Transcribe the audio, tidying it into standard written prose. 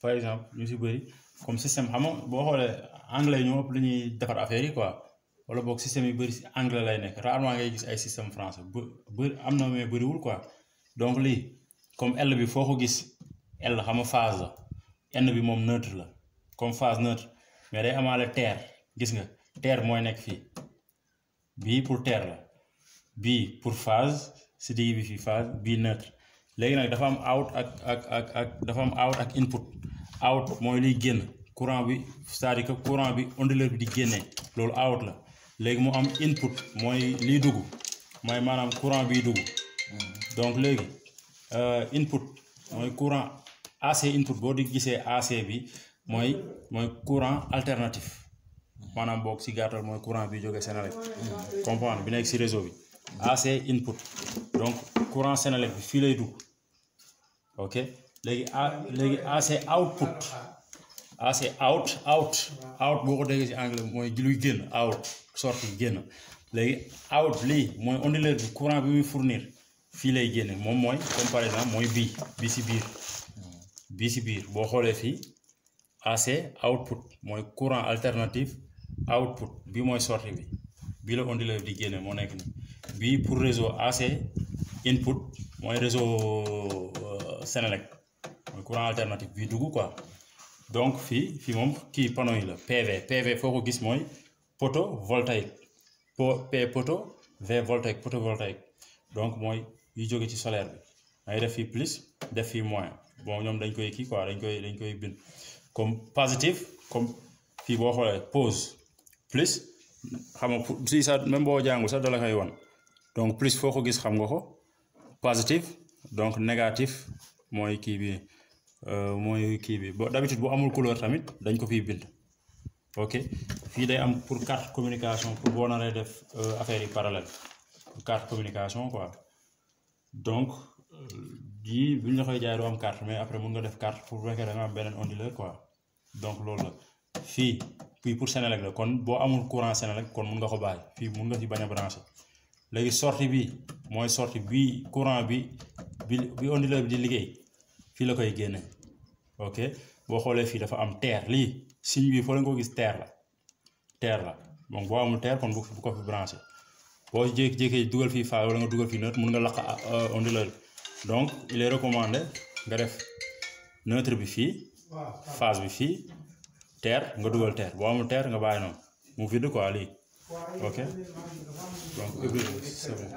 par exemple ñu si bëri comme système xam nga boo xoolee anglais ñoo ëpp lu ñuy defar affaire yi quoi wala boog système yu bëri si anglais lay nekk rarement ngay gis ay système français bëri am na mais bëriwul quoi donc lii comme L bi foo ko gis L xam nga phase la N bi moom neutre la comme phase neutre mais day amaale terre gis nga terre mooy nekk fii bii pour terre la bii pour phase si digg bi fii phase bii neutre léegi nag dafa am out ak dafa am out ak input out mooy liy génn courant bi c'est-à-dire que courant bi onduleur bi di génnee loolu out la léegi mu am input mooy liy dugg mooy maanaam courant biy dugg donc léegi input mooy courant AC input boo di gisee AC bi mooy courant alternatif maanaam boog si gàttal mooy courant bi jógee Senelec comprendre bi nekk si réseau bi AC input donc courant Senelec bi fii lay dugg ok léegi AC output AC out boo ko déggee si anglais mooy luy génn out sortie génn léegi out lii mooy onduleur bi courant bi muy fournir fii lay génne moom mooy comme par exemple mooy bii si biir boo xoolee fii AC output mooy courant alternatif output bii mooy sortie bi bii la onduleur di génne moo nekk nii bii pour réseau AC input mooy réseau Senelec mooy courant alternatif bii dugg quoi donc fii moom kii panneau yi la PV foo ko gis mooy photovoltaïque V photovoltaïque donc mooy yu jóge ci solaire bi dangay def fii plus def fii moins bon ñoom dañ koy kii quoi dañ koy bind comme positif comme fii boo xoolee pause plus xam nga si sax même boo jàngul sax dala koy wan donc plus foo ko gis xam nga ko positif donc négatif mooy kii bi d'habitude bu amul couleur tamit dañ ko fiy bind ok fii day am pour carte communication pour boo naree def affaire yi parallèle carte communication quoi donc yii bu ñu la koy jaay doo am carte mais après mun nga def carte pour fekkee da nga am beneen onduleur quoi donc loolu la fii pour Senelec la kon boo amul courant Senelec kon mun nga ko bàyyi fii mun nga fi bañ a branché léegi sortie bi mooy sortie bi courant bi onduleur bi di liggéey fii la koy génne ok boo xoolee fii dafa am terre lii signe bi foo leen ko gis terre la donc boo amul terre kon bu ko fi branché boo jékki-jékki dugal fii phase wala nga dugal fii neutre mun nga laq onduleur bi donc il est recommandé nga def neutre bi fii phase bi fii terre nga dugal terre boo amul terre nga bàyyi noonu mu vide quoi lii ok donc c'est bon